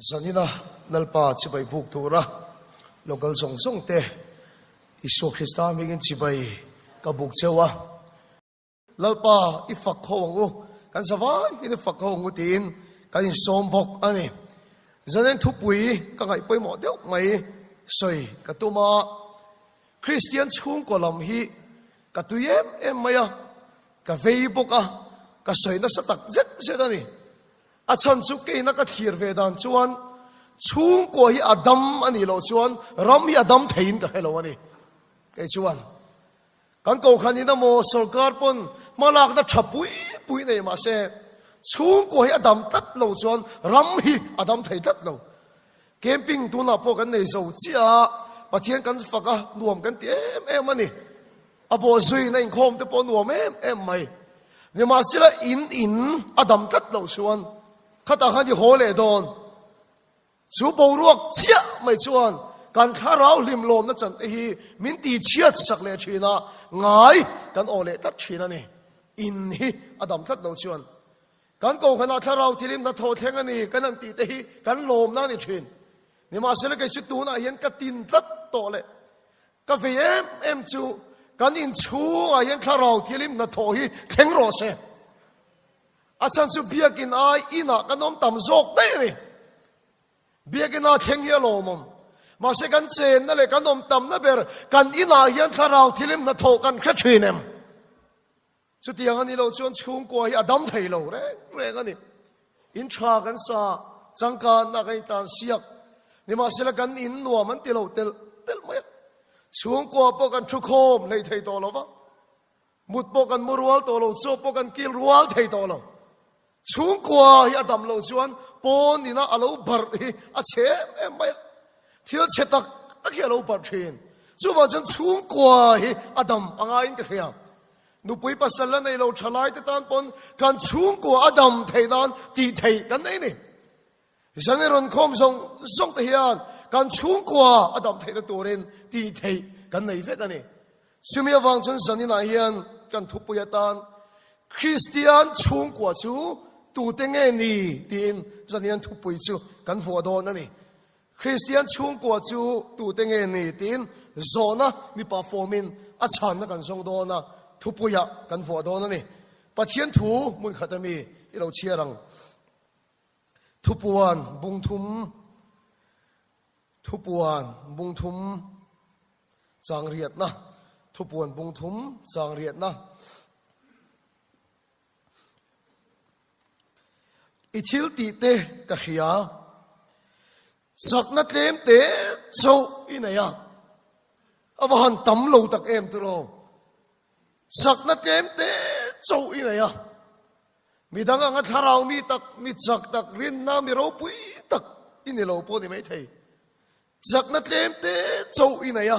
Zanina Lalpa chibai buk tura local zawng zawng te Isua Krista hmingin chibai ka buk cheu a. Lalpa i fak ho ang u, kan zavai hian i fak ho ang u tiin kan insawm bawk a ni. Zanin thupui ka ngaih pawimawh deuh mai sawi ka tum a, Kristian chhungkaw lam hi ka tui em em mai a, ka vei bawk a, ka sawi nasa tak zet zet a ni. A chhan chu keina ka thlir ve dan chuan chhungkua hi a dam a nih loh chuan ram hi a dam theiin ka hre lo a ni. Kei chuan kan kohhran in emaw sorkar pawn hmalakna tha pui pui nei mahse chhungkua hi a dam tlat lo chuan ram hi a dam thei tlat lo. Camping tunah pawh kan nei zo chiah a, Pathian kan fak a, nuam kan ti em em a ni. A bawh zuiin a inkhawm te pawh nuam em em mai. Nimahsela in in a dam tlat loh chuan khatah khan i haw leh dawn. Chu boruak chiah mai chuan kan thlarau hlim lawmna chan te hi min ti chhiat sak leh thin a, ngai kan aw leh tlat thin a ni. In hi a dam tlat loh chuan kan kohhranah thlarau thilim hnathawh thleng a ni kan han tih te hi kan lawmna a ni thin. Nimahsela kei chu tunah hian ka tin tlat tawh leh Ka vei em em chu kan inchhungah hian thlarau thilim hnathawh hi thleng rawh se. A chhan chu biakin ai inah kan awm tam zawk daih a ni. Biakin a thleng hi a lawmawm. Mahse kan chenna leh kan awm tamna ber kan inah hian thlarau thilim hnathawh kan hre thin em? Chutiang a nih loh chuan chhungkua hi a dam thei lo reng reng a ni. In tha kan sa, changkanna kan intlan siak. Nimahsela kan in nuam an ti lo telh telh mai a. Chhungkua pawh kan thu khawm hlei thei tawh lo va. Mut pawh kan mu rual tawh lo, chaw pawh kan kil rual thei tawh lo. Chhungkua hi a dam loh chuan pawn ina a lo barh hi a chhe em em mai a. Thil chhe tak tak hi a lo barh thin. Chuvang chuan chhungkua hi a dam a ngaiin ka hria. Nupui pasal la nei lo thalai te tan pawn kan chhungkua a dam theih nan tih theih kan nei ni. Zan i rawn khawm zawng zawng te hian kan chhungkua a dam theihna turin tih theih kan nei vek a ni. Chumi avang chuan zaninah hian kan thupui atan Kristian chhungkua chu tute nge ni tiin zanin thupui chu kan vuah dawn a ni. Kristian chhungkua chu tute nge ni tiin zawhna mipa fawmin a chhanna kan zawng dawn a, thupuiah kan vuah dawn a ni. Pathian thu hmun khat ami i lo chhiar ang. Thupuan bungthum Thupuan bungthum changriatna Thupuan bungthum changriatna I thil tih te ka hria. Chakna tlem te chauh i nei a. A va han tam lo tak em tiraw. Chakna tlem te chauh i nei a. Midang anga thlarau mi tak, mi chak tak, rinna mi ropui tak i ni lo pawh ni maithei. Chakna tlem te chauh i nei a,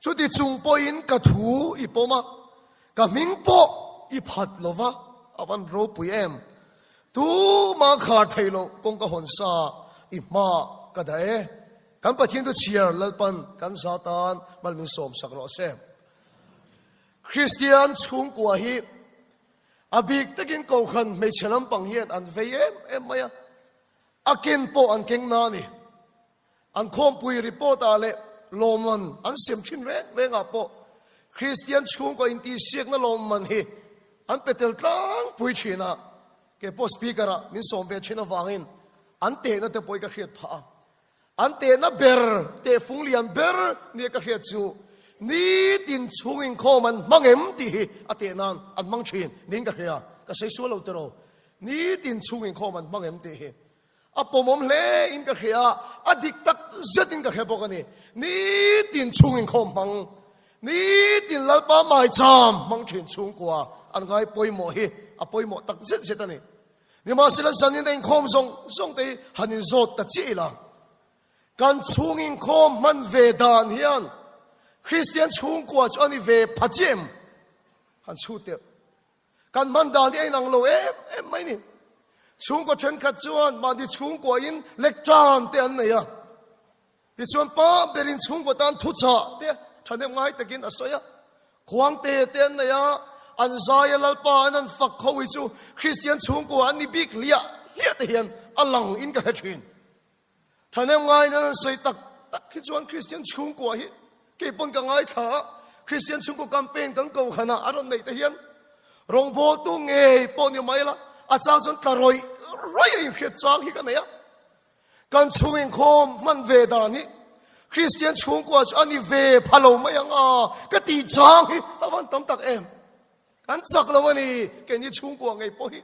chuti chung pawhin ka thu i pawm a, ka hming pawh i phat lo va, a van ropui em. Tuma khar thei loh kawng ka hawn sa i hma ka dah e. Kan Pathian chu chhiar Lalpan kan za tan mal min sawm sak rawh se. Kristian chhungkua hi a bik takin Kohhran hmeichhe lampang hian an vei em em mai a. A ken pawh an keng na a ni. An khawmpui report ah leh lawmman an sem thin reng reng ah pawh Kristian chhungkaw intihsiakna lawmman hi an pe tel tlangpui thin a, kei pawh speaker ah min sawm ve thin avangin an tehna te pawh hi ka hriat phah a. An tehna ber, tehfung lian ber nia ka hriat chu nitin chhung inkhawm an hmang em tih hi a teh nan an hmang thin niin ka hria. Ka sawi sual lo tiraw? Nitin chhung inkhawm an hmang em tih hi a pawmawm hle in ka hria a, a dik tak zet in ka hre bawk a ni. Nitin chhung inkhawm hmang, nitin Lalpa maicham hmang thin chhungkua an ngai pawimawh hi a pawimawh tak zet zet a ni. Nimahsela zanin a inkhawm zawng zawng te hi han inzawt ta chiah ila, kan chhung inkhawm hman ve dan hian Kristian chhungkua chu a ni ve pha chiah em? Han chhut teh. Kan hman dan hi a inang lo em em mai ni. Chhungkaw thenkhat chuan mahni chhungkuain lektan te an nei a. Tichuan pa berin chhungkaw tan thuchah te thahnem ngai takin a sawi a. Khuangte te an nei a, an zai a Lalpa an an fak ho hi chu Kristian chhungkua an ni bik hliah hliah te hian a lang in ka hre thin. Thahnem ngaiin an sawi tak tak hi chuan Kristian chhungkua hi kei pawn ka ngaithla a, Kristian chhungkaw campaign kan kohhran ah a rawn neih te hian rawngbawltu ngei pawh ni mai la, a chang chuan tla rawih rawih a inhriat chang hi ka nei a. Kan chhung inkhawm hman ve dan hi Kristian chhungkua chu a ni ve pha lo mai ang a, ka tih chang hi a van tam tak em. Kan chak lo a ni, keini chhungkua ngei pawh hi.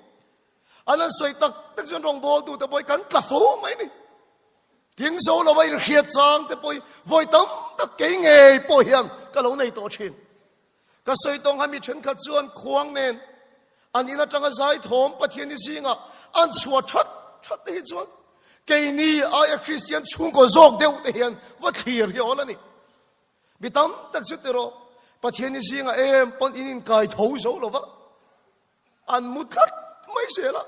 An han sawi tak tak chuan rawngbawltu te pawh hi kan tla fo mai a ni. Tling zo lova inhriat chang te pawh hi vawi tam tak kei ngei pawh hian ka lo nei tawh thin. Ka sawi tawng kha mi thenkhat chuan khuang nen an in atanga zai thawm Pathian i zingah an chhuah that that te hi chuan keini aia Kristian chhungkaw zawk deuh te hian va thlir hi awl a ni. Mi tam tak chu tiraw Pathian i zingah em pawn in inkai tho zo lova An mu tlat mai zel a,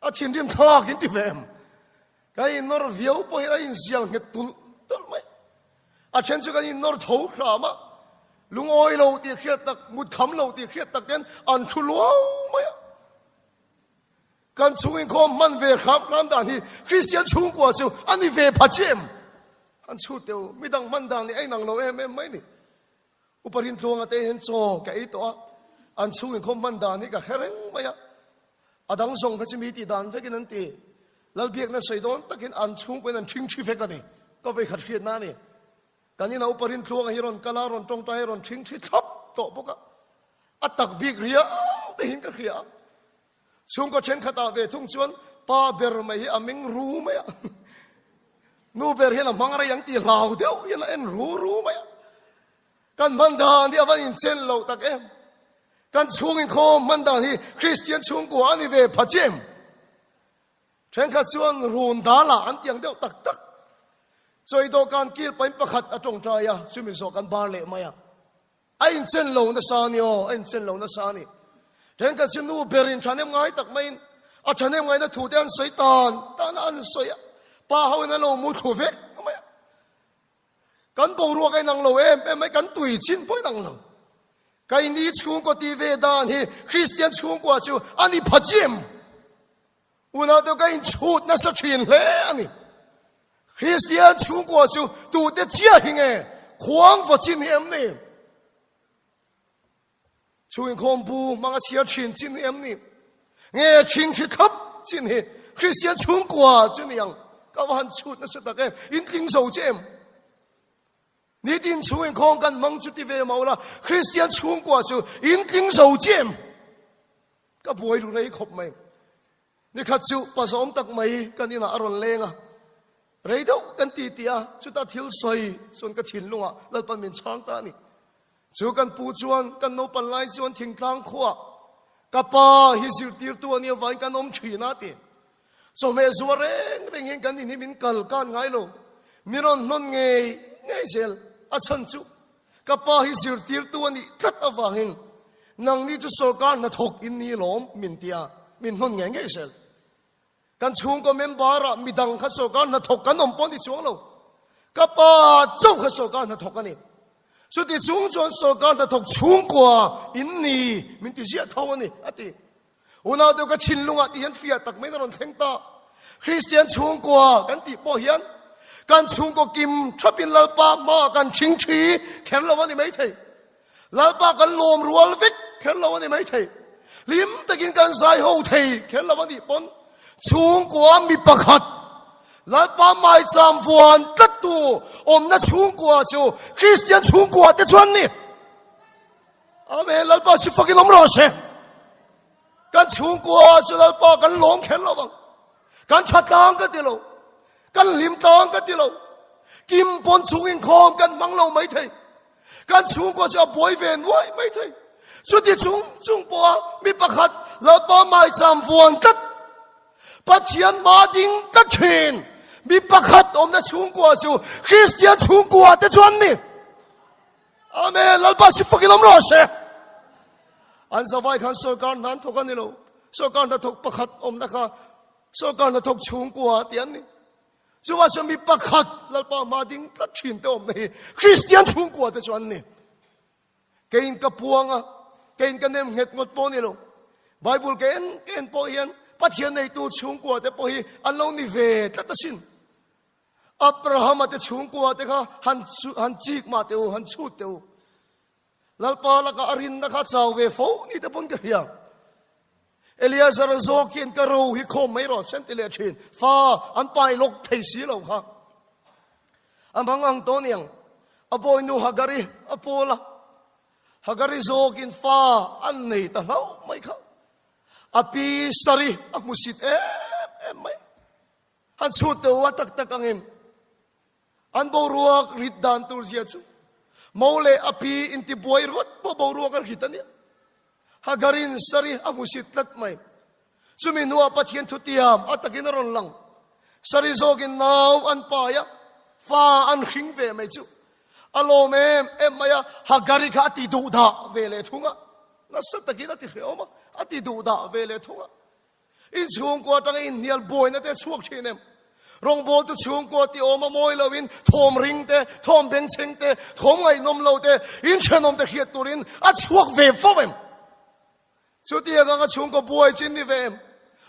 a thinrim thlak in ti ve em? Kan innawr viau pawhin a inzial nghet tulh tulh mai. A then chu kan innawr tho hram a, lungawi lo tih hriat tak, mut kham lo tih hriat tak ten an thu luau mai a. Kan chhung inkhawm hman ve hram hram dan hi Kristian chhungkua chu a ni ve pha che em? An chhut teu, midang hman dan hi a inang lo em em mai ni. Upa Rintluanga te hian chaw ka ei tawh a, an chhung inkhawm hman dan hi ka hre reng mai a. A dang zawng kha chu mi tih dan vekin an ti. Lalbiakna sawi dawn takin an chhung pawhin an ṭhing ṭhi vek a ni. Ka vei khat hriatna a ni. Kan ina Upa Rintluanga hi rawn kal a, rawn ṭawngtai a, rawn ṭhing ṭhi thlap tawh bawk a. A tak bik riau te hian ka hria a. Chhungkaw thenkhatah ve thung chuan pa ber mai hi a meng ru mai a, nu ber hian a hmang rei ang tih hlau deuh hian a en ru ru mai a. Kan hman dan hi a van inchen lo tak em. Kan chhung inkhawm hman dan hi Kristian chhungkua a ni ve pha che em? Thenkhat chuan run dala an tiang deuh tak tak. Chawi dawhkan kil pain pakhat a tawngtai a, chumi zawh kan bar leh mai a. A inchen lo nasa a ni aw, a inchen lo nasa a ni. Thenkhat chu nu berin thahnem ngai tak maiin a thahnem ngaihna thu te an sawi tan tan a an sawi a, pa ho in an lo mu thlu vek mai a. Kan boruak a inang lo em em mai, kan tui chin pawh a inang lo. Keini chhungkaw tih ve dan hi Kristian chhungkua chu a ni pha chiam. Unau te ka inchhut nasa thin hle a ni. Kristian chhungkua chu tute chiah hi nge khuang vaw chin hi em ni? Chhung inkhawm bu hmanga chhiar thin chin hi em ni? Nge thin thi thlap chin hi Kristian chhungkua chu ni ang? Ka va han chhut nasa tak em? In tling zo che em? Nitin chhung inkhawm kan hmang chu ti ve mah ula, Kristian chhungkua chu in tling zo che em? Ka buai ru rei khawp mai. Nikhat chu pa zawm tak mai kan inah a rawn leng a, rei deuh kan ti tih a, chuta thil sawi chuan ka thinlungah Lalpan min chhang ta a ni. Chu kan pu chuan kan naupan lai chuan thingtlang khuaah ka pa hi zirtirtu a nih avangin kan awm thin a ti. Chawhmeh zuar reng rengin kan in hi min kal kan ngai lo. Mi rawn hnawn ngei ngei zel a chhan chu Ka pa hi zirtirtu a nih tlat avangin nangni chu sorkar hnathawk in ni lawm min ti a, min hnawn ngei ngei zel. Kan chhungkaw member-ah midang kha sorkar hnathawk kan awm pawh ni chuang lo. Ka pa chauh kha sorkar hnathawk a ni. Chuti chung chuan sorkar hnathawk chhungkua in ni min ti ziah tho a ni, a ti. Unau deuh ka thinlungah tih hian fiah tak maiin a rawn thleng ta. Kristian chhungkua kan tih pawh hian kan chhungkaw kim thapin Lalpa hmaah kan thing thi kher lo a ni maithei. Lalpa kan lawm rual vek kher lo a ni maithei. Hlim takin kan zai ho thei kher lo a nih pawn chhungkua mi pakhat Lalpa maicham vuan tlattu awmna chhungkua chu Kristian chhungkua te chuan ni. Amen Lalpa chu fakin awm rawh se. Kan chhungkua chu Lalpa kan lawm kher lo vang. Kan tha tlang ka ti lo. Kan hlim tlang ka ti lo. Kim pawn chung inkhawm kan hmang lo mai thei. Kan chhungkua chu a buai ve nuai mai thei. Chuti chung chung pawha mi pakhat Lalpa maicham vuan tlat Pathian ma ding tlat thin mi pakhat awmna chhungkua chu Kristian chhungkua te chuan ni. Amen. Lalpa chu fakin awm rawh se. An zavai khan sorkar hna an thawk a ni lo. Sorkar hnathawk pakhat awmna kha sorkar hnathawk chhungkua tih an ni. Chuvah chuan mi pakhat Lalpa hma ding tlat thin te awmna hi Kristian chhungkua te chu an ni. Keiin ka puang a, keiin ka nem nghet ngawt pawh a ni lo. Bible ka en ka en pawh hian Pathian neitu chhungkua te pawh hi an lo ni ve tlat asin. Abrahama te chhungkua te kha han han chik mah teh u, han chhut teh u. Lalpa laka a rinna kha chau ve fo ni te pawn ka hria. Eleazar zawk hian ka ro hi khawm mai rawh sen ti leh thin. Fa an pai lawk thei si lo kha. A mang ang tawh niang. A bawinu Hagari a pawl a. Hagari zawkin fa an nei ta hlauh mai kha. A pi Sari a hmusit em em mai. Han chhut teh u a tak tak angin an boruak rit dan tur zia chu mo leh a pi intibuai ringawt pawh boruak a rit a nia. Hagarin Sari a hmusit tlat mai. Chumi hnuah Pathian thutiam a takin a rawn lang. Sari zawkin nau an pai a, fa an hring ve mai chu a lawm em em mai a, Hagari kha a ti duh dah ve leh thung a, nasa takin a ti hrehawm a, a ti duh dah ve leh thung a. In chhungkua atanga inhnial buaina te chhuak thin em? Rawngbawltu chhungkua ti awm a mawi loin thawm ring te, thawm bengchheng te, thawm ngaihnawm lo te, inthenawm te hriat turin a chhuak ve fo em? Chutiang anga chhungkaw buai chu in ni ve em?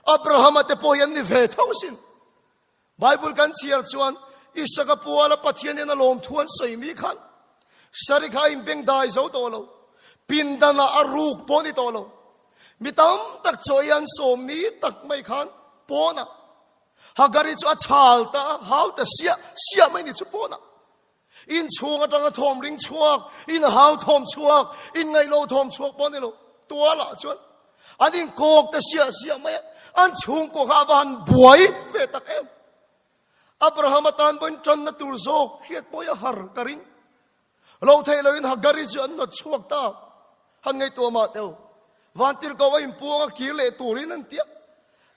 Abrahama te pawh hi an ni ve tho sin. Bible kan chhiar chuan Isaka puala Pathian hian a lawmthu an sawi mi khan Sari kha a inbengdai zo tawh lo, pindanah a ruk pawh a ni tawh lo. Mi tam tak chaw ei an sawm ni tak mai khan pawnah Hagari chu a chhal ta a, hau ta siah siah mai ni chu pawnah. Inchhung atanga thawm ring chhuak, inhau thawm chhuak, inngaihlo thawm chhuak pawh a ni lo. Tualah chuan an inkawk ta siah siah mai a, an chhungkaw kha a va han buai ve tak em. Abraham atan pawhin tanna tur zawk hriat pawh hi a har ka ring. Lo theih loin Hagari chu an nawt chhuak ta. Han ngaihtuah mah teu. Vantirhkoh a inpuang a kir leh turin an ti a.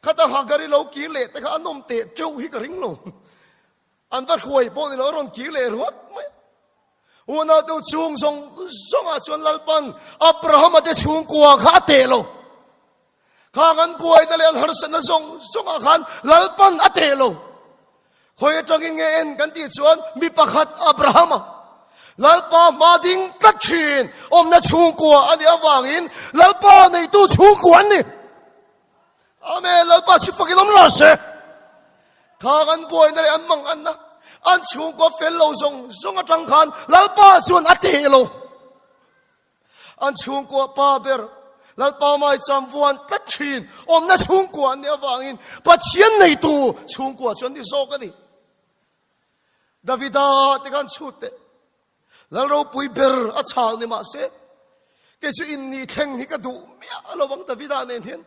Khata Hagari lo kir leh te kha an awm teh teuh hi ka ring lo. An va hruai pawh ni lo a rawn kir leh ruat mai. Unaute chung zawng zawngah chuan Lalpan Abrahama te chhungkua kha a teh lo. Khang an buaina leh an harsatna zawng zawngah khan Lalpan a teh lo. Khawi atangin nge en kan tih chuan mi pakhat Abrahama Lalpa hma ding tlat thin awmna chhungkua a nih avangin Lalpa neitu chhungkua an ni. Amen. Lalpa chu fakin awm lo se. Khang an buaina leh an mang anna an chhungkua fel lo zawng zawng atang khan Lalpa chuan a teh lo. An chhungkua pa ber Lalpa mai cham vuan tlat thin awmna chhungkua an nih avangin Pathian neitu chhungkua chu an ni zawk a ni. Davida te khan chhut teh. Lal ropui ber a chhal ni mah se kei chu in nih thleng hi ka duh miah a lo ang Davida nen hian.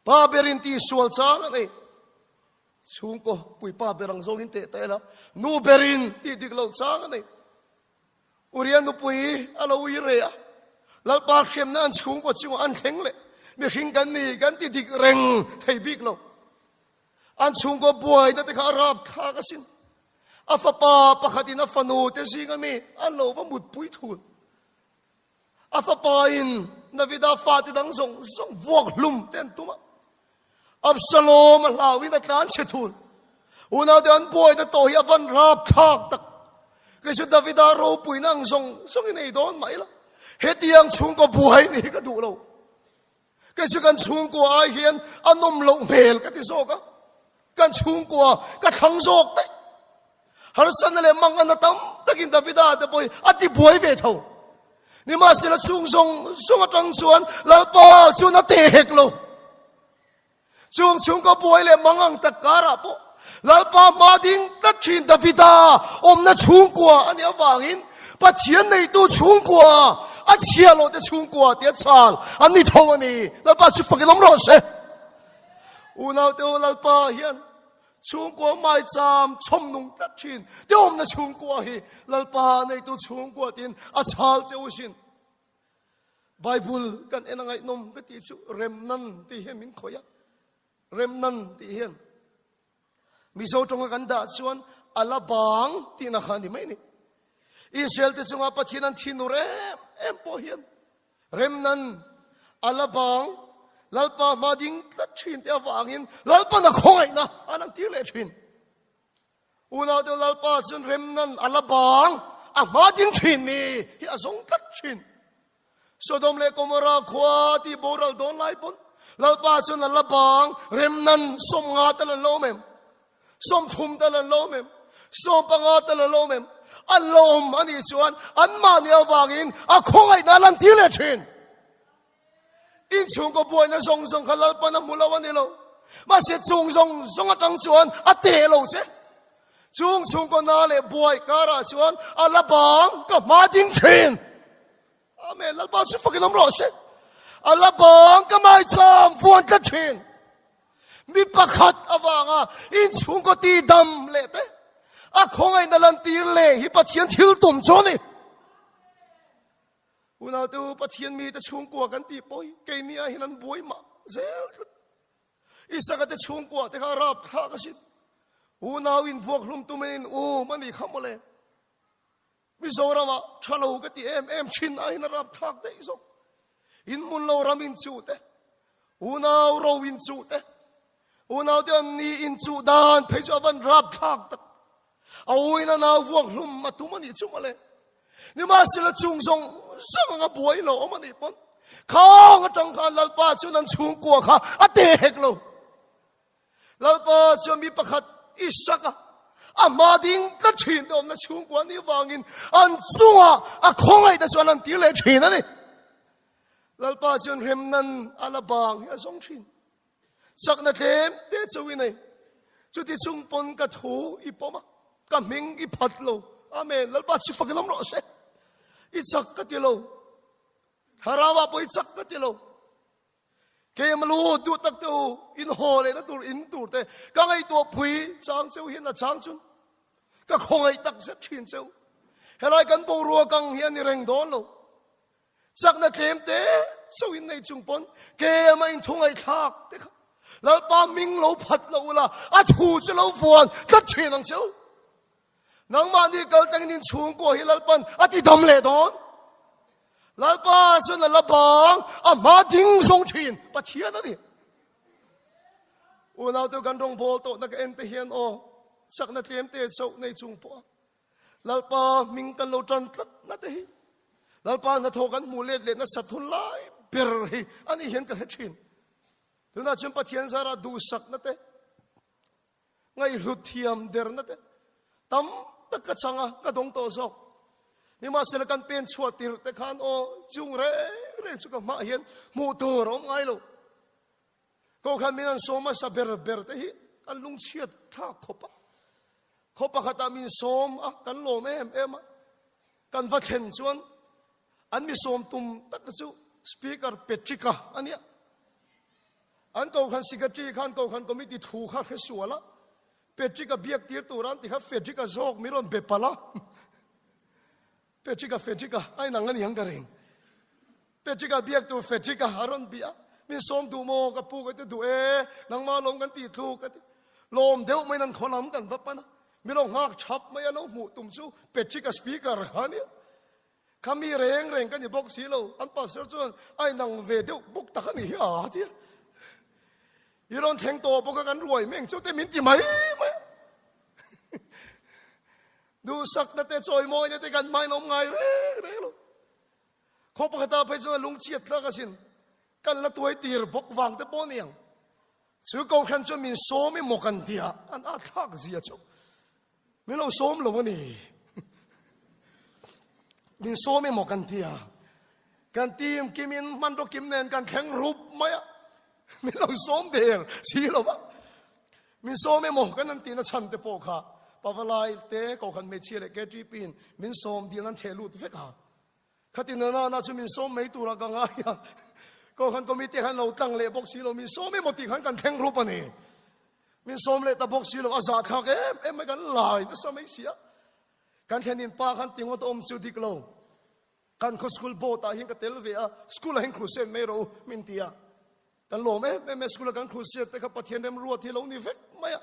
Pa berin ti sual chang a nei. Chhungkaw puipa ber ang zawngin teh ta ila nu berin ti dik lo chang a nei. Uria nupui a lo ui re a, Lalpa hremna an chhungkaw chungah an thleng leh mihring kan ni kan ti dik reng thei bik lo. An chhungkaw buaina te kha a rap thlak asin. A fapa pakhatin a fanu te zinga mi an lo va mutpui thul. A fapa in Davida fate dang zawng zawng vuak hlum te an tum a. Absalom a hlauin a tlan chhe thul. Unaute an buaina tawh hi a van rap thlak tak. Kei chu Davida ropuina ang zawng zawng in ei dawn mah ila. Hetiang chhungkaw buai ni hi ka duh lo. Kei chu kan chhungkua ai hian a nawm loh hmel ka ti zawk a. Kan chhungkua ka thlang zawk daih. Harsatna leh manganna tam takin Davida te pawh hi a ti buai ve tho. Nimahsela chung zawng zawng atang chuan Lalpa chuan a teh hek lo. Chung chhungkaw buai leh mangang tak karah pawh Lalpa hma ding tlat thin Davida awmna chhungkua a nih avangin Pathian neitu chhungkua a chhia loh te chhungkua tia chal an ni tho a ni. Lalpa chu fakin awm rawh se. Unaute u Lalpa hian chhungkua maicham chhawm nung tlat thin te awmna chhungkua hi Lalpa neitu chhungkua tiin a chal che u sin. Bible kan en a ngaihnawm ka tih chu remnan tih hian min khawih a. Remnan tih hian Mizo tawnga kan dah chuan a la bang tihna kha a ni mai ni. Israel te chunga Pathian an thinur em em pawh hian remnan a la bang Lalpa hma ding tlat thin te avangin Lalpan a khawngaihna an ang tir leh thin. Unaute Lalpa chuan remnan a la bang a hma ding thin mi hi a zawng tlat thin. Sodom leh Gomorrah khua ti boral dawn lai pawn Lalpa chuan a la bang remnan sawm nga tal an lo awm em? 30 tal an lawm em? 15 tal an lawm em? An lawm a nih chuan anmahni avangin a khawngaihna a lantir leh thin. Inchhungkaw buaina zawng zawng kha Lalpan a hmu lo a ni lo. Mahse chung zawng zawng atang chuan a teh lo che. Chung chhungkaw na leh buai karah chuan a la bang ka hma ding thin. Amen. Lalpa chu fakin awm rawh se. A la bang ka maicham vuan tlat thin. Mi pakhat avanga inchhungkaw ti dam leh te a khawngaihna lantir leh hi Pathian thil tum chu a ni. Unaute Pathian mite chhungkua kan tih pawh hi keini ah hian an buai mah zel tlat. Isaka te chhungkua te kha rap thlak asin. Unau in vuak hlum tum in um a nih kha mawle. Mizoram ah tha lo ka ti em em thin ah hian a rap thlak daih zawk. In hmun lo ram in chuh te, unau ro in chuh te, unau te an ni in chuh dan phei chu a van rap thlak tak. A uin a nau vuak hlum a tum a nih chu mawle. Nimahsela chung zawng zawng anga buai lo awm a nih pawn khang atang khan Lalpa chuan an chhungkua kha a te hek lo. Lalpa chuan mi pakhat Isaka a hma ding tlat thin te awmna chhungkua nih vangin an chungah a khawngaihna chuan an tir leh thin a ni. Lalpa chuan remnan a la bang hi a zawng thin. Chakna tlem te chu i nei. Chuti chung pawn ka thu i pawm a, ka hming i phat lo. Amen. Lalpa chu fakin awm rawh se. I chak ka ti lo. Thlarau ah pawh i chak ka ti lo. Keima lu duh tak te u, in haw lehna tur in tur te ka ngaihtuah pui chang cheu hian a chang chun ka khawngaih tak zet thin cheu. Helai kan boruak ang hi a ni reng dawn lo. Chakna tlem te chauh in nei chung pawn kem a inthu ngaihthlak te kha Lalpa hming lo phat lo ula a thu chu lo vuan tlat thin ang cheu. Nangmahni kal tangin in chhungkua hi Lalpan a ti dam leh dawn. Lalpa chuan a la bang a hma ding zawng thin Pathian a ni. Unau te kan rawngbawl tawhna ka en te hian aw chakna tlem te chauh nei chung pawh a Lalpa hming kan lo tan tlat na te hi Lalpa hnathawh kan hmuh let leh nasat hun lai ber hi ani hian ka hre thin. Tunah chuan Pathian zarah duhsakna te ngaihhlut thiam derna te tam tak ka chang a, ka dawng tawh zawk. Nimahsela kan pen chhuah tirh te khan aw chung reng reng chu ka hmah hian hmuh tur a awm ngai lo. Kohhran min an sawm hmasa ber ber te hi an lungchhiat thlak khawp a. Khaw pakhatah min sawm a, kan lawm em em a. Kan va thlen chuan an mi sawm tum tak chu Speaker Patrick-a a nia. An kohhran Secretary khan kohhran committee thu kha hre sual a, Patrick-a biak tir tur an ti kha Frederick-a zawk min rawn be palh a. Patrick-a, Frederick-a, a inang a ni ang ka ring. Patrick-a biak tur Frederick-a a rawn bia. Min sawm duh maw ka pu ka ti duh e, nangmah lawm kan tih thluk ka ti. Lawm deuh maiin an khaw lam kan va pan a, min lo nghak thap mai a lo hmuh tum chu Patrick-a speaker kha a nia. Kha mi reng reng ka ni bawk si lo, an pastor chuan a inang ve deuh bawk tak a ni hi a ti a. I rawn thleng tawh bawk a kan ruai meng chu te min ti mai mai a. Duhsakna te chawimawina te kan hmain awm ngai reng reng lo. Khaw pakhatah phei chuan a lungchhiat tlak asin. Kan la tuai tir bawk vang te pawh ni ang. Chu kohhran chuan min sawm emaw kan ti a, an at thlak zia chu. Min lo sawm lo a ni. Min sawm emaw kan ti a. Kan team kimin hmanraw kim nen kan thleng rup mai a. Min lo sawm der si lo va. Min sawm emaw kan an tihna chhan te pawh kha Pavalai te kohhran hmeichhia leh KTP in min sawm dil an theh lut vek a. Khati na na na chu min sawm mai tura ka ngai a. Kohhran committee khan lo tlang leh bawk si lo, min sawm emaw tih khan kan thleng rup a ni. Min sawm leh ta bawk si lo, a zahthlak em em mai kan lai nasa mai si a. Kan thlenin pa khan ti ngawt awm chu dik lo. Kan khaw school board ah hian ka tel ve a, school ah hian crusade mai rawh u min ti a. Kan lawm em em e, school a kan crusade te kha Pathian remruat hi lo ni vek mai a.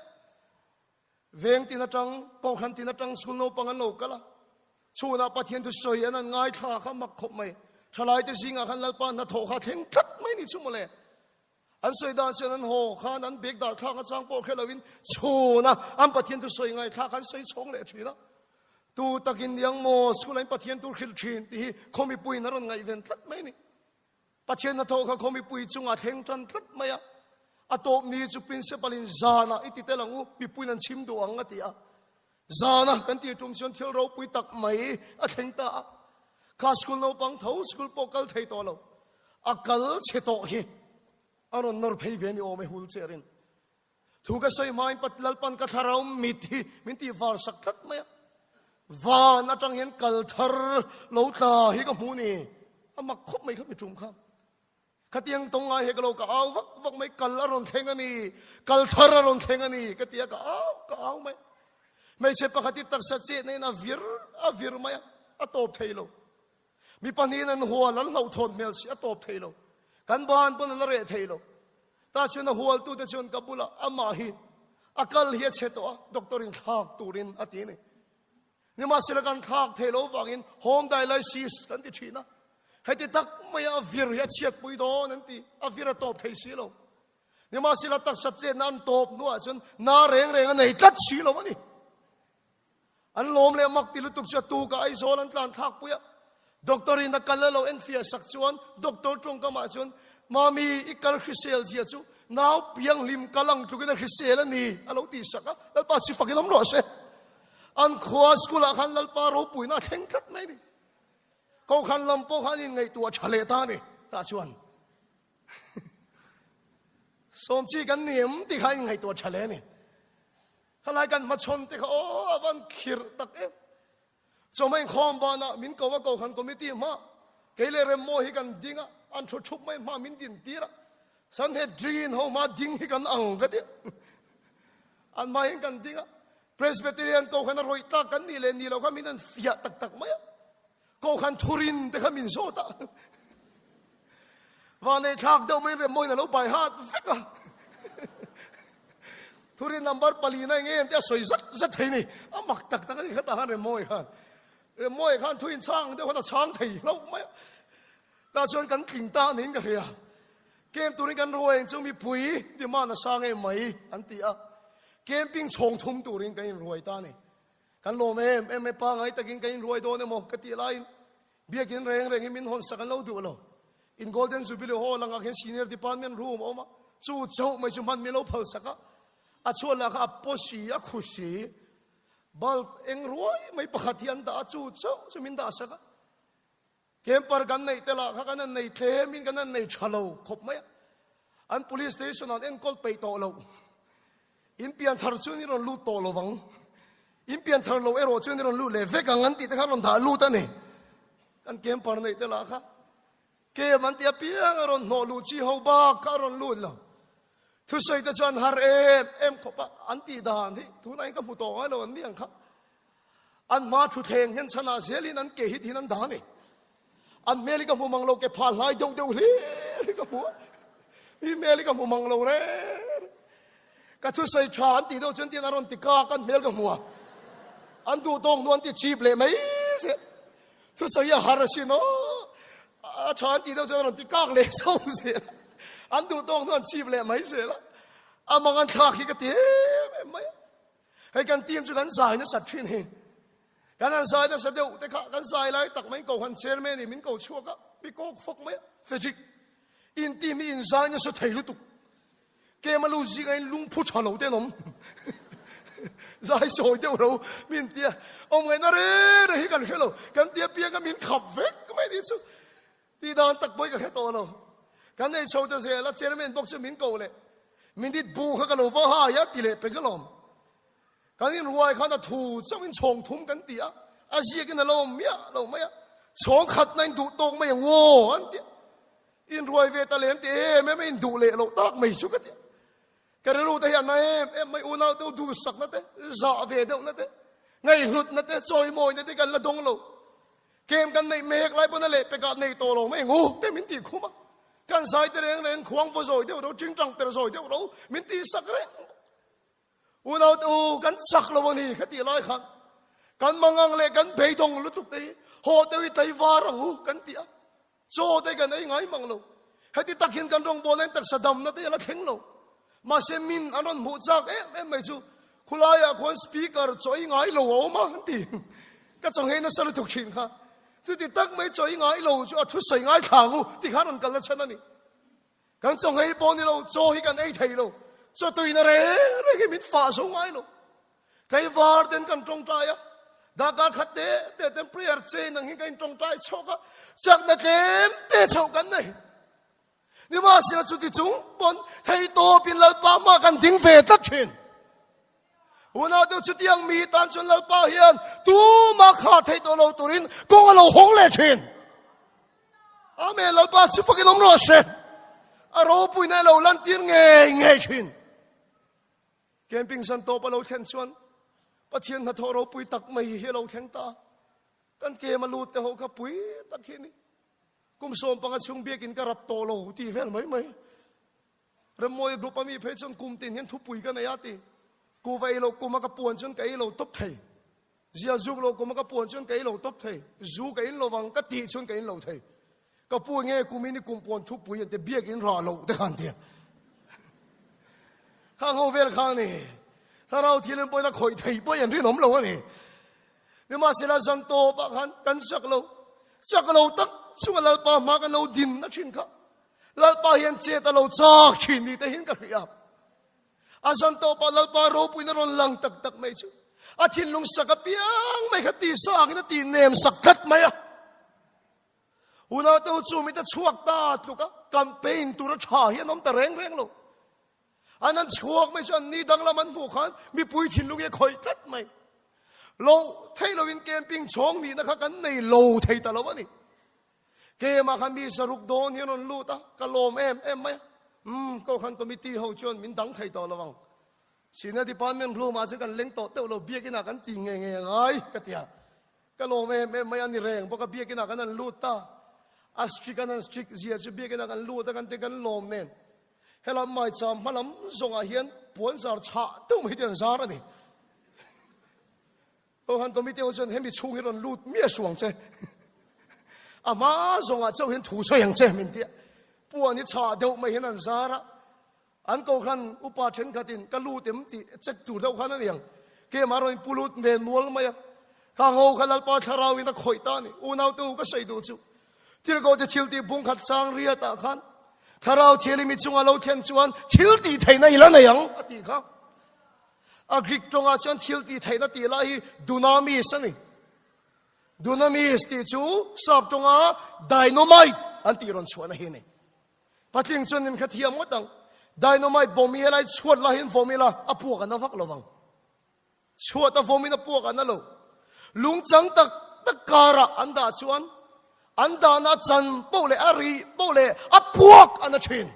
Veng tin atang, Kohhran tin atang school naupang an lo kal a. Chhunah Pathian thu sawi an an ngaithla kha mak khawp mai. Thalaite zingah khan Lalpa hnathawh kha thleng tlat mai ni chu mawle. An sawi dan chuan an haw khan an bag dah thlak atang pawh hre loin chhuna an Pathian thu sawi ngaithla khan sawi chhawng leh thin a. Tu takin niang maw school an Pathian tur hrilh thin tih hi khaw mipuiin a rawn ngaihven tlat mai ni. Pathian hnathawh kha khaw mipui chungah thleng tan tlat mai a. A tawp ni chu principal in zanah i ti tel ang u, mipuiin an chhim duh ang a ti a. Zana kan tih tum chuan thil ropui tak mai a thleng ta a. Kha school naupang tho school pawh kal thei tawh lo. A kal chhe tawh hi a rawn nawr phei ve ni awm e wheelchair in. Thu ka sawi hmain Pat Lalpan ka thlarau mit hi min tih var sak tlat mai a. Van atang hian kal thar lo tla hi ka hmu ni. A mak khawp mai kha mi tum kha. Khatiang tawng ngai hek lo ka au vak vak mai kal a rawn thleng a ni. Kal thar a rawn thleng a ni ka ti a ka au ka au mai. Hmeichhe pakhat hi taksa chetna in a vir a vir mai a, a tawp thei lo. Mi pahnihin an hual an hlauhthawn hmel si a tawp thei lo. Kan ban pawn a la reh thei lo. Tah chuan a hualtute chuan ka bulah amah hi a kal hi a chhe tawh a, doctor in thlak turin a ti a ni. Nimahsela kan thlak thei lo vangin home dialysis kan ti thin a. Heti tak maia a vir hi a chhiatpui dawn an ti, a vir a tawp thei si lo. Nimahsela taksa chetna an tawp hnuah chuan na reng reng a nei tlat si lo a ni. An lawm leh mak ti lutuk chu a tukah Aizawl an tlan thlak pui a. Doctor in a kal a lo enfiah sak chuan doctor tawngkamah chuan Mami i kal hrisel zia chu nau pianghlim kal ang tlukin a hrisel a ni a lo tih sak a. Lalpa chi fakin awm rawh se. An khua school ah khan Lalpa ropuina a thleng tlat mai a ni. Kohhran lam pawh khan inngaihtuah tha leh ta a ni. Tah chuan sawm chi kan ni em tih kha inngaihtuah tha leh a ni. Khalai kan hmachhawn te kha aw a van khirh tak em. Chawhmeh inkhawm banah min ko a Kohhran committee hma kei leh Remmawi hi kan ding a, an thu thup mai hma min din tir a. Sanhedrin ho hma ding hi kan ang ka ti. An hma hian kan ding a. Presbyterian Kohhran a rawih tlak kan nih leh nih loh kha min an fiah tak tak mai a. Kohhran thurin te kha min zawt a. Vanei thlak deuh mai Remmawiin a lo bai hat vek a. Thurin number palina eng em te a sawi zat zat thei ni. A mak tak tak a ni khatah khan Remmawi khan. Remmawi khan thu inchhang deuh khan a chhang thei hlauh mai a. Tah chuan kan tling ta niin ka hria. Camp turin kan ruai ang chu mipui demand a sang em mai an ti a. Camping chhawng thum turin kan inruai ta a ni. Kan lawm em em e pangai takin kan inruai dawn emaw ka tih laiin Biakin reng rengin min hawn sak an lo duh lo. In Golden Jubilee Hall angah khian Senior Department room a awm a, chu chauh mai chu hman min lo phal sak a. A chhuat lah kha a paw si, a khu si, bulb eng ruai mai pakhat hi an dah a, chu chauh chu min dah sak a. Camper kan neih te lah kha kan han nei tlemin kan han nei tha lo khawp mai a. An police station an enkawl peih tawh lo. In pian thar chuan i rawn lut tawh lo vang. In pian thar lo erawh chuan i rawn lut leh vek ang an tih te kha rawn dah lut a ni. Kan camper neih te lah kha kem an tih apiang a rawn hnawh luh chi ho bak kha a rawn lut lo. Thusawi te chuan har em em khawp a an tih dan hi tunah hian ka hmu tawh ngai lo an ni ang kha. An hma thutthleng hian chhanah zelin an ke hit hin an dah a ni. An hmel hi ka hmu mang lo, ke phah hlai deuh deuh hlir hi ka hmu a. Mi hmel hi ka hmu mang lo reng. Ka thusawi tha an tih deuh chuan tin a rawn ti kak an hmel ka hmu a. An duh tawk hnu an ti chip leh mai zel. Thusawi a har asin aw. A tha an tih deuh chuan a rawn ti kak leh chho zel. An duh tawk hnu an chip leh mai zel a. A mang an thlak hi ka ti em em mai a. Hei kan team chu kan zai nasat thin hi. Kan han zai nasa deuh te kha kan zai lai tak mai ko han chairman in min ko chhuak a, mi kawk fawk mai a, Frederick, in team hi in zai nasa thei lutuk. Kema lu zinga in lungphu tha lo te an awm. Zai sawi deuh ro min tia, awm ngaihna re re hi kan hre lo, kan tia piang kha min khap vek mai ni chu. Tih dan tak pawh hi ka hre tawh lo. Kan nei chho ta zel a, chairman bawk chu min ko leh. Minute bu kha ka lo va hai a ti leh pek alawm. Kan inruai khan a thu chauhin chhawng thum kan ti a, a ziakin a lo awm miah lo mai a, chhawng khatna in duh tawk mai ang aw an ti a. Inruai ve ta lem ti em em a induh leh loh tak mai chu ka ti a. Ka rilru te hi a na em em mai, unau deuh duhsakna te, zah ve deuhna te, ngaihhlutna te, chawimawina te kan la dawng lo. Kem kan neih mek lai pawn a lehpekah nei tawh lo mai ang u te min tih khum a. Kan zai te reng reng khuang vaw zawi deuh ro, tingtang per zawi deuh ro min tihsak reng. Unau te u, kan chak lo a ni kha tih lai khan kan mangang leh kan beidawng lutuk te hi haw deuh i tlaivar ang u kan ti a, chaw te kan ei ngai mang lo. Heti tak hian kan rawngbawlna in taksa damna te a la thleng lo. Mahse min an rawn hmuh chak em em mai chu khulaiah khuan speaker chaw ei ngai lo a awm a an ti. Ka chaw nghei nasa lutuk thin kha. Chuti tak mai chaw ei ngai lo chu a thusawi ngai thla ang u tih kha an rawn kal na chhan a ni. Kan chaw nghei pawh ni lo, chaw hi kan ei thei lo. Chaw tuina reng reng hi min fah zo ngai lo. Tlaivar ten kan tawngtai a, darkar khat te te ten prayer chain ang hi kan tawngtai chhawk a, chakna tlem te chhoh kan nei. Nimahsela chuti chung pawn thei tawpin Lalpa hma kan ding ve tlat thin. Unau deuh chutiang mi tan chuan Lalpa hian tumah khar thei tawh lo turin kawng a lo hawng leh thin. Amen Lalpa chu fakin awm rawh se. A ropuina lo lantir ngei ngei thin. Camping zan tawp a lo thlen chuan Pathian hnathawh ropui tak mai hi a lo thleng ta. Kan kem a lut te ho kha pui tak hi ni. Kum 15 chhung biakin ka rap tawh lo ti vel mai mai. Remmawi group a mi phei chuan kum tin hian thupui ka nei a ti. Kuva ei lo kum a ka puan chuan ka ei lo tawp thei. Zia zuk lo kum a ka puan chuan ka ei lo tawp thei. Zu ka in lovang ka tih chuan ka in lo thei. Ka pu nge kum in i kum puan thupui an ti biakin rah lo te khan tia. Khang ho vel kha ni. Thlarau thil in pawhin a khawih thei pawh an rinawm lo a ni. Nimahsela zan tawpah khan kan chak lo. Chak lo tak chunga Lalpa hma kan lo din na thin kha. Lalpa hian chet a lo chak thin ni te hin ka hria. A zan tawpah Lalpa ropuina rawn lang tak tak mai chu. A thinlung sak apiang mai kha ti sangin a ti nem sak tlat mai a. Unaute chu mi te chhuak ta tluk a campaign tura tha hi an awm ta reng reng lo. An an chhuak mai chu an ni danglam an hmuh khan mipui thinlung hi a khawih tlat mai. Lo thei lovin camping chhawng nihna kha kan nei lo thei ta lo a ni. Kemah khan mi zaruk dawn hi an rawn lut a, ka lawm em em mai a. Umm, Kohhran committee ho chuan min dang thei tawh lo ang. Senior department room ah chuan kan leng tawh teuh lo, biakin ah kan ti ngei ngei a ngai ka ti a. Ka lawm em em mai a ni reng bawk a, biakin ah kan han lut ta. A strict an han strict zia chu biakin ah kan lut a kan ti kan lawm nen. Helam maicham hma lam zawngah hian puan zar chhah deuh mai hi an zar a ni. Kohhran committee ho chuan hemi chhung hi rawn lut miah suh ang che. A hma zawngah chauh hian thu sawi ang che min tia. Puan hi chhah deuh mai hian an zar a. An kohhran upa thenkhatin ka lut em tih check tur deuh khan a ni ang. Keimah rawn inpu lut ve nual mai a. Ka ngo kha Lalpa thlarauin a khawih ta a ni. Unautu ka sawi duh chu. Tirhkohte thil tih bung khat chang riatah khan Thlarau Thianghlim i chunga lo thlen chuan thil tih theihna i la nei ang a tih kha. A Greek tawngah chuan thil tih theihna tih lai hi dunamis a ni. Dunamis tih chu sap tawnga dynamite an tih rawn chhuahna hi a ni. Patling chuan nin kha thiam ngawt ang. Dynamite bawm hi helai chhuat lai hian vawm ila a puak a na vak lovang. Chhuat a vawmin a puak a na lo. Lungchang tak tak karah an dah chuan an dahna a chan poh leh a rih poh leh a puak a na thin.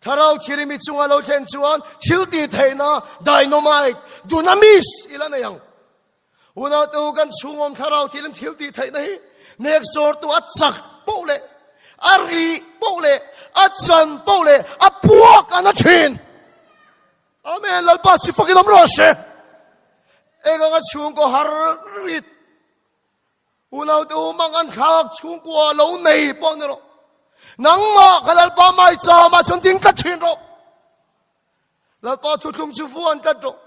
Thlarau Thianghlim i chunga lo thlen chuan thil tih theihna dynamite, dunamis i la nei ang. Unautu kan chhungawm Thlarau Thianghlim thil tih theihna hi next door tu a chak poh leh a rih poh leh a chan poh leh a puak a na thin. Amen Lalpa chu fakin awm rawh se. Eng anga chhungkaw har rit unaute u mang an thlak chhungkua lo nei pawh ni rawh. Nangmah ka Lalpa mai chama chuan ding tlat thin rawh. Lalpa thuthlung chu vuan tlat rawh.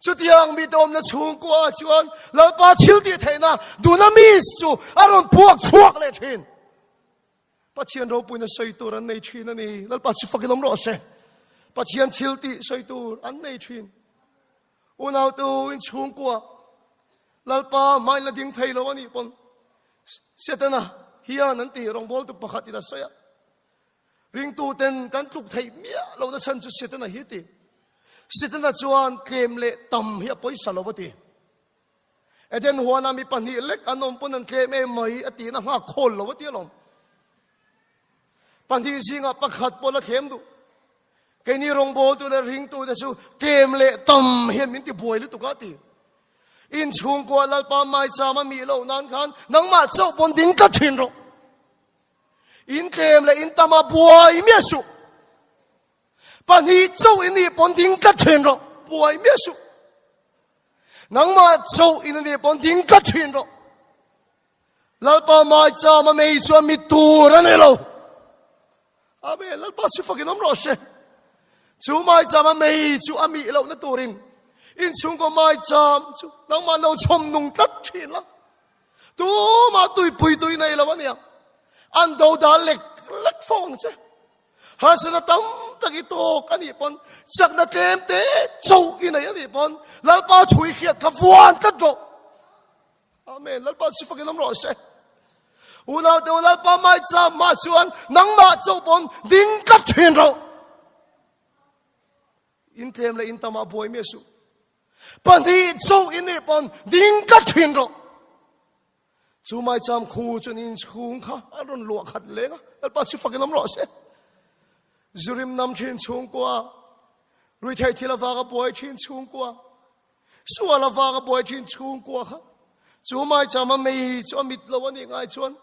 Chutiang mi te awmna chhungkua chuan Lalpa thil tih theihna dunamis chu a rawn puak chhuak leh thin. Pathian ropuina sawi tur an nei thin a ni. Lalpa chu fakin awm rawh se. Pathian thil tih sawi tur an nei thin. Unautu in chhungkua Lalpa hmain la ding thei lo a nih pawn Setana hian an ti rawngbawltu pakhat in a sawi a. Ringtu ten kan tluk theih miah lo na chhan chu Setana hi ti. Setana chuan tlem leh tam hi a pawisa lo a ti. Eden huana mi pahnih lek an awm pawn an tlem em mai a tiin a nghak khawl lo a ti alawm. Pahnih zingah pakhat pawh la thlem duh. Keini rawngbawltu leh ringtu te chu tlem leh tam hian min ti buai lutuk a ti. In chhungkua Lalpa maicham a mih loh nan khan nangmah chauh pawn ding tlat thin rawh. In tlem leh in tam a buai miah suh. Pahnih chauh in nih pawn ding tlat thin rawh. Buai miah suh. Nangmah chauh in nih pawn ding tlat thin rawh. Lalpa mai chama mei chuan mi tur a ni lo. Amen. Lalpa chu fakin awm rawh se. Chu mai chama mei chu a mih lohna turin in chhungkaw mai cham chu nangmah lo chhawm nung tlat thin la. Tumah tuipui tui nei lo ania. An do dal lek lek fo ang che. Harsatna tam tak i tawk a nih pawn, chakna tlem te chauh i nei a nih pawn, Lalpa thu i hriat kha vuan tlat rawh. Amen. Lalpa chu fakin awm rawh se. Unau te Lalpa mai cham mah chuan nangmah chauh pawn ding tlat thin rawh. In tlem leh in tamah buai miah suh. Pahnih chauh i nih pawn ding tlat thin rawh. Chu maicham khu chuan in chhung kha a rawn luah khat leng a, Lalpa chu fakin awm rawh se. Zurim nam thin chhungkua, ruithei thil avanga buai thin chhungkua, sual avanga buai thin chhungkua kha chu maicham a mei chu a mit lo a nih ngai chuan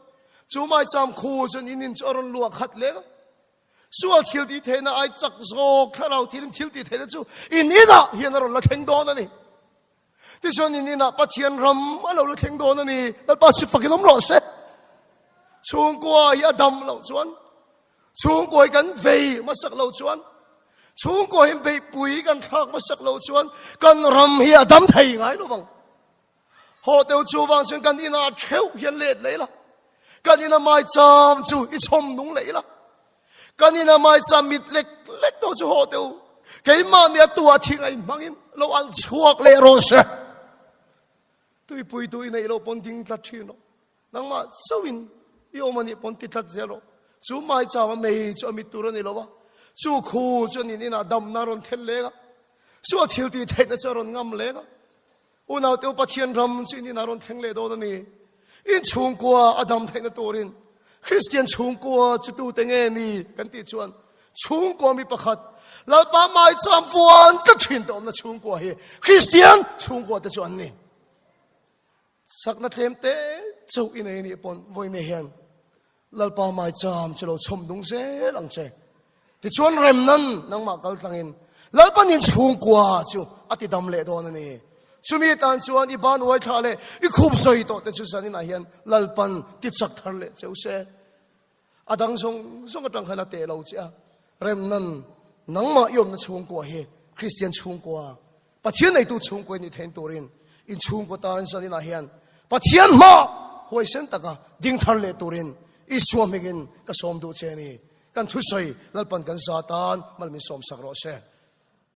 chu maicham khu chuan in in chu a rawn luah khat leng a. Sual thil tih theihna ai chak zawk thlarau thilin thil tih theihna chu in inah hian a rawn la thleng dawn a ni. Tichuan in inah Pathian ram a lo la thleng dawn a ni. Lalpa chu fakin awm rawh se. Chhungkua hi a dam loh chuan, chhungkua hi kan vei hmasak loh chuan, chhungkua hi beihpui kan thlak hmasak loh chuan kan ram hi a dam thei ngai lo vang. Haw teu chu vang chuan kan inah theuh hian let leh la. Kan ina maicham chu i chhawm nung leh la. Kan ina maicham mit lek lek tawh chu haw teu. Keimah nia tua thing a inhmangin lo al chhuak leh rawh se. Tuipui tu i neih loh pawn ding tlat thin rawh. Nangmah chauhin i awm a nih pawn ti tlat zel rawh. Chu maicham a mei chu a mit tur a ni lo va. Chu khu chuan in inah damna a rawn thlen leng a. Chu a thil tih theihna chu a rawn ngam leng a. Unaute u Pathian ram chu in inah rawn thleng leh dawn a ni. In chhungkua a dam theihna turin Kristian chhungkua chu tute nge ni kan tih chuan chhungkua mi pakhat Lalpa maicham vuan tlat thin te awmna chhungkua hi Kristian chhungkua te chu an ni. Sakna tlem te chauh i nei nih pawn vawiin hian Lalpa maicham chu lo chhawm dung zel ang che. Tichuan rem nan nangmah kal tlangin Lalpa nin chhungkua chu a ti dam leh dawn a ni. Chumi tan chuan i ban uai thla leh i khup sawi tawh te chu zaninah hian Lalpan ti chak thar leh cheu se. A dang zawng zawng atang khan a teh lo che a. Rem nan nangmah i awmna chhungkua hi Kristian chhungkua Pathian neitu chhungkaw nih thein turin in chhungkaw tan zaninah hian Pathian hma huaisen taka ding thar leh turin Isua hmingin ka sawm duh che a ni. Kan thusawi Lalpan kan za tan mal min sawmsak rawh se.